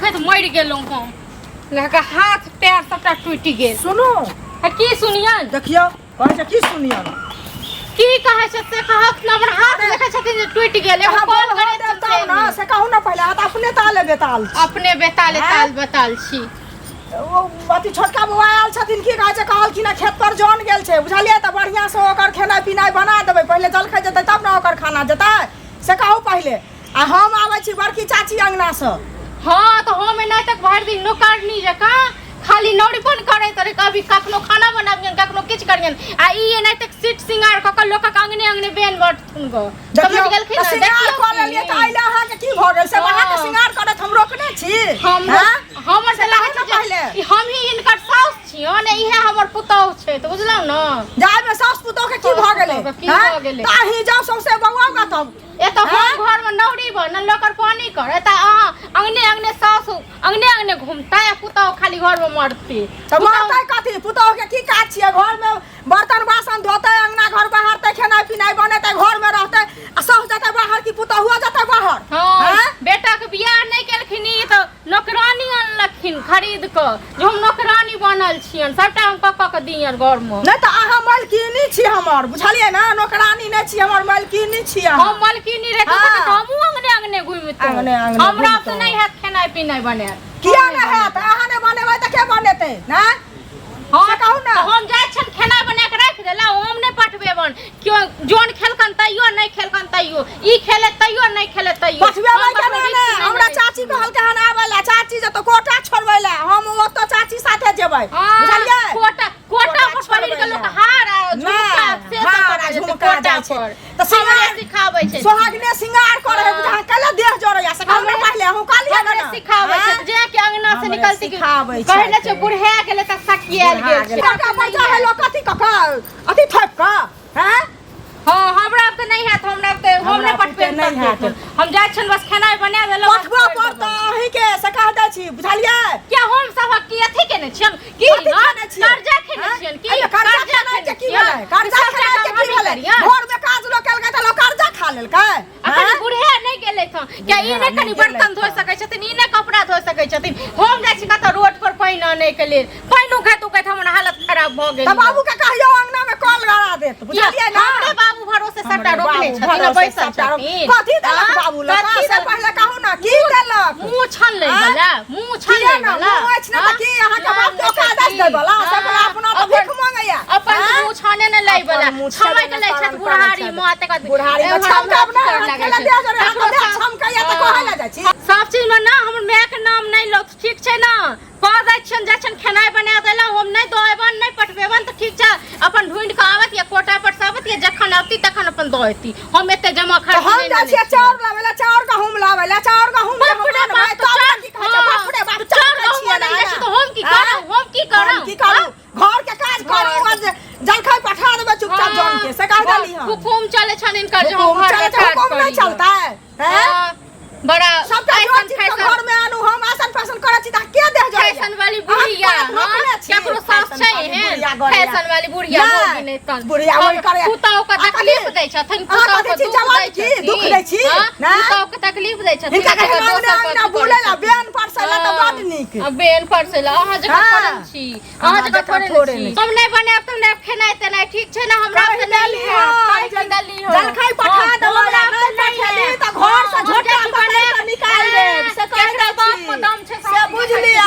देखैत मरि गेलहुँ हम। लड़का हाथ पैर सबटा टूटि गेल। सुनू। आ की सुनियन? देखियौ, कहै छै की सुनियन? की कहै छै से कहक न, हमर हाथ देखै छथिन जे टूटि गेल। एगो अहाँ कॉल बोल करै देब छथिन तब से ने, नहि। से कहू ने पहिले, अहाँ तऽ अपने ताले बेताल छी। अपने बेताले आँय? ताल बताल छी। ओ अथी छोटका बौआ आयल छथिन, की कहै छै, कहलखिन हँ खेत पर जन गेल छै, बुझलियै? तऽ बढ़िआँसँ ओकर खेनाइ पिनाइ बना देबै। पहिले जलखै जेतै तब ने ओकर खाना जेतै, से कहू पहिले। आ हम आबै छी बड़की चाची अङ्गनासँ। हाँ, तऽ हम एना तक भरि दिन नौकरनी जकाँ खाली नौरीपन करैत रही, कभी कखनो खाना बनाबियन, कखनो किछु करियन, आ ई एना तक सीट सिंगार कऽ कऽ लोकक अंगने अंगने बेन बटथुन गो। देखियौ, समझ गेलखिन तऽ ने? सिंगार देखियौ कऽ लेलियै की। तऽ अइले अहाँके की भऽ गेल? से हाँ। अहाँके सिंगार करैत हम रोकने छी? हम हाँ? हमर से तऽ लागै कहू ने छै जे पहिले। ई हम ही हिनकर साउस छियन, इहे हमर पुतौह छै, तऽ बुझलहुँ ने? जायमे साउस पुतोह के की साउस भऽ गेलै? पुतोहके की हाँ? भऽ गेलै? तऽ अहीं जाउ सौंसे बौआउ गा तब। एतऽ हम हाँ? घरमे नौरी बनल लोकर पानी कर, एतऽ अहाँ अंगने अंगने सासु अंगने अंगने घूमता आ पुतौह खाली घरमे मरती। तऽ मरतै कथी? पुतोह के की काज छियै? घरमे बर्तन बासन धोतै, अंगना घर बहारतै, खेनाइ पिनाइ बनेतै, घरमे रहतै, आ साउस जेतै बाहर कि पुतोहुओ जेतै बाहर? हँ। आँय? बेटाके बियाह नहि केलखिन ई तऽ नौकरानी अनलखिन खरीद कऽ, जे हम नौकरानी बनल छियनि, सबटा हम कऽ कऽ के दियनि घरमे। नहि तऽ अहाँ मलकिनी छी हमर, बुझलियै ने? नौकरानी नहि छी हमर, मलकिनी छी अहाँ। हम मलकिनी रहितहुँ हाँ। तऽ हमहूँ अंगने अंगने घुमितहुँ। अंगने अंगने हमरा घुमितहुँ। से नहि हैत खेनाइ पिनाइ बनायल। किया नहि हैत? अहाँ नहि बनेबै तऽ के बनेतै? नहि हाँ, से कहू ने। तऽ हम जाइ छियनि खेनाइ बना कऽ राखि देला, हम नहि पठबेबनि केओ। जौन खेलकन तैयो, नहि खेलकन तैयो, ई खेले तैयो, नहि खेले तैयो, पठबेबै हम केना ककरो ने? रिक्स नहि हमरा लेबै चाची छी। कहलकै हन आबै लए, चाची जतौ कोटा छोड़बै लए, हम ओतऽ चाची साथे जेबै। हाँ, बुझलियै? कोटा कोटा कोटा पर पहिर के छोड़बै लोक लए। हार आ झुमका नहि, से सब हार आ पकड़ै छै झुमका कोटा जाइ छै। पर। तऽ हमरे सिंगार सिखाबै छै। सोहागिने सिंगार करे है, हाँ। बुझा कले देह जोड़ैया, से कहू ने हमरे- पहिले, अहूँ कहलियै हमरे ने? सिखाबै छै आँय? जे कि अंगना से हमरे निकलती कि सिखाबै कहै छै। छै बुढ़ा गेलै तऽ सकियाल गेल छै। टाका पैसा है लोक कथी कऽ कऽ अथी थोपि कऽ हैं? हाँ, हमरा तऽ नहि हैत, हमरा तऽ हम हमरा नहि पटबे पुते नहि हैत। हम जाइ छियनि बस खेनाइ बना देलहुँ। पठबऽ पड़तै अहींके, से कह दै छी, बुझलियै? क्या हम सबक की अथी केने छियनि की? कथी हाँ? खेने छियै? कर्जा खेने हैं? छियनि की? अरे कर्जा खेनाइ के की छियनि? भेलै? कर्जा सबटा खेनाइ के काम की हमही भेलै? करियनि? घरमे काज लोक केलकै तऽ लोक कर्जा खा लेलकै? अखन हैं? बुढ़े नहि गेलै हँ क्या? ई बुढ़ा नहि कनि नहि बर्तन गेलै धो सकै छथिन, ई नहि कपड़ा धो सकै छथिन। हम जाइ छी कतऽ रोड पर पानि आनै के लेल, पानि उघैत उघैत हमर हालत खराब भऽ गेल। तऽ बाबू के कहियौ अंगना में कल गड़ा देत, बुझलियै ने? हमरे बाबू भरोसे सबटा हमरे रोकने बाबू छथिन आ भरोसे बैसल सबटा छथिन। कथी देलक हाँ? बाबू लग? कथी से देलक? पहिले कहू ने, की देलक? मुँह छन लै आँय? बला, मुँह छन किया लै ने बला। मुँह अछि ने तऽ हाँ? की अहाँके बाप के ओका दस दै बला? से बला अपना तऽ अपन- भीख मंगैया। अपन आँय? मुँह छाने ने लै बला, अपन मुँह छमैक छेबे लै नहि छथि करन बुढ़ारी करै मे, तकर बाद बुढ़ारी मे एम्हर छमकब ओम्हर ने, कर लागै अहाँ छै। देह जरे, अहाँके ककरो देह सब- छमकैया तऽ हाँ। कहै लए जाइ छी। सब चीज मे ना हमर माय के नाम नहि लौत, ठीक छै ने? कह दै छियनि, जाइ छियनि खेनाइ बना देलहुँ, हम नहि दऽ अयबनि, नहि पठबेबनि तऽ ठीक छै, अपन ढूँढि कऽ आबत या कोटा पर से आबत या जखन औती तखन अपन दऽ अयती। हम एते जमा तऽ खर्च हम नहि जाइ लेने छियै छियनि। चाउर लाबै लए, चाउर गहूँम लाबै लए, चाउर गहूँम जे बाप हम रे आनबै बाप, तब तऽ ने की कहै छै, चाउर- बाप रे बाप, तऽ चाउर चमकै गहूँम छियै आनै ने जाइ छी तऽ हम की आँय? करब? हम की हम करब? की करू? घर के काज करू घर आ जे जलखै पठा देबै चुपचाप जन के, से कह देली हम। हुकुम चलै छनि हिनकर जे हम हुकुम घर चलै के छै, काज हुकुम नहि करी। चलतै? हैं? हाँ, बड़ा सबटा फैशन जोर चीज फैशन घर में आनू, हम आसन फासन करै छी तऽ के देह जोड़ैया? फैशन वाली अहाँ बुढ़िया, करत हाँ, रोकने छी? केकरो सास फैशन छै वाली एहन? बुढ़िया गोरैया। फैशन वाली बुढ़िया नहि, मोगी नहि तन। बुढ़िया वही करैया। पुतहु के आ कथी- तकलीफ दै छथिन, अहाँ पुतहु कथी के छी, दुख जवान दै की? दुख छथिन। दै छी? हाँ, नहि? पुतहु के तकलीफ दै छथिन, हिनका तकर कहे दोसर अंगना अंगना कथी बुलै ला करै बेन परसै ला तऽ हाँ, बड नीक। आ बेन परसै ला अहाँ जकाँ हाँ। थोड़े ने छी, अहाँ अहाँ जकाँ जकाँ थोड़े ने थोड़े छी। ने हम नहि बनायब तऽ नहि खेनाइ तेनाइ, ठीक छै ने? हमरा कहि से नहि देली हैत, हँ, कहि देली हँ। जलखै पठा हाँ, देबै, हमरा आ से नहि नहि पठेली हैत। तऽ घरसँ हाँ, हम झोटा जाइ छी पकड़ि कऽ बनायब। निकालि देब, से कहि केकरा दै बाप छी। मे दम छै से बुझलियै?